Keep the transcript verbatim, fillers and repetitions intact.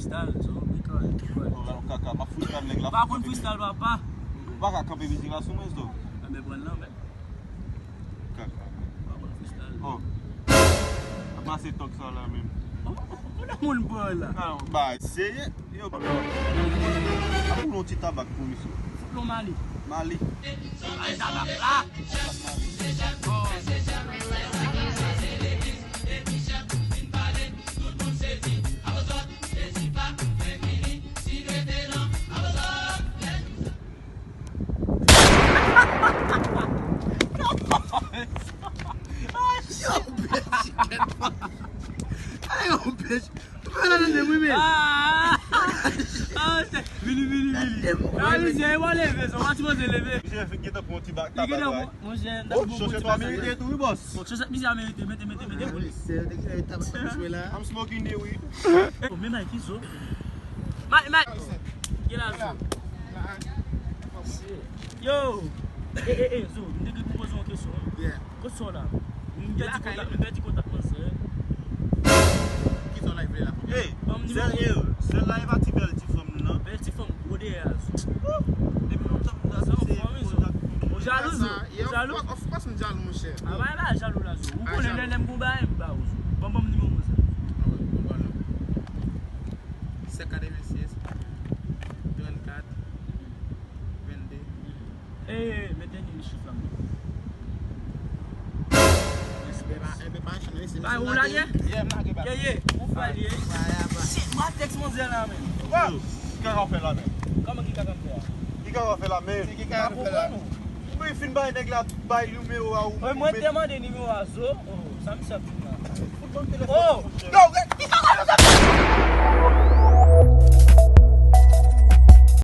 Freestyle, so, wi, kòrèk, kòrèk. Oh, la, kaka, m ap freestyle nèg la. Pa konn freestyle, papa. Ou pa ka kanpe mizik la sou mwen, so. Enben, pran l nan men. Kaka. Pa konn freestyle. Oh. Ap pase tòk sa la menm. Oh, kote moun pran la? Non, ba, serye. Yo, bro. Ap ou yon ti tabak pou misye. Fout lon Mali. Mali. Ay, tabak la. Ay, yon bèch. Mwen nan tande wi men. Ah! Ah, se vini, vini, vini. Ah, misye, e mwen leve, se mwen sipoze leve. Misye gentan pran yon ti bak tabak la. Monchè, oh, chonchè twa merite tou wi, bòs. Bon, chonchè misye a merite, mete, mete, mete pou li. Se te ki tabak sa misye la. I'm smoking the weed. Oh, men Mike, zo. Mike, Mike. Gen la, zo. Yo! E, e, e, zo, m te gen pou poze yon kesyon. Yeah. Kot sa w la? M pèdi kontak, m pèdi kontak manzè. Ki sa w la vle la? Hey, sèl, sèl la e pa ti bèl ti fanm nan. Bèl ti fanm gwo dèyè a, zo. Depi lontan m ta se kontak. Ou jalou, zo? Ou jalou? Of course m jalou, monchè. A, pa, pa jalou la, zo. Ou konnen lè, lè m gon bagay, m ba ou, zo. Ban, ban m nimewo manzè. Sèt katrevensis, trannkat, vennde. Ey, ey, ey, mete ni chif la, mwen. Respè. Bay, ou lage? Yeah, m lage ba. Ye, ye, ou fè li, ye. Shit, mwen tèks manzè la, men. Wow! Ki kaka w fè la, men? Kòman ki kaka m fè a? Ki kaka w fè la, men? Se ki kaka m fè la? Mwen fin bay nèg la, bay nimewo a ou. Mwen, mwen te mande nimewo a zo. Oh, sa misye ap di la. Fout ban m telefòn. Oh! Yo, ki kaka w fè la?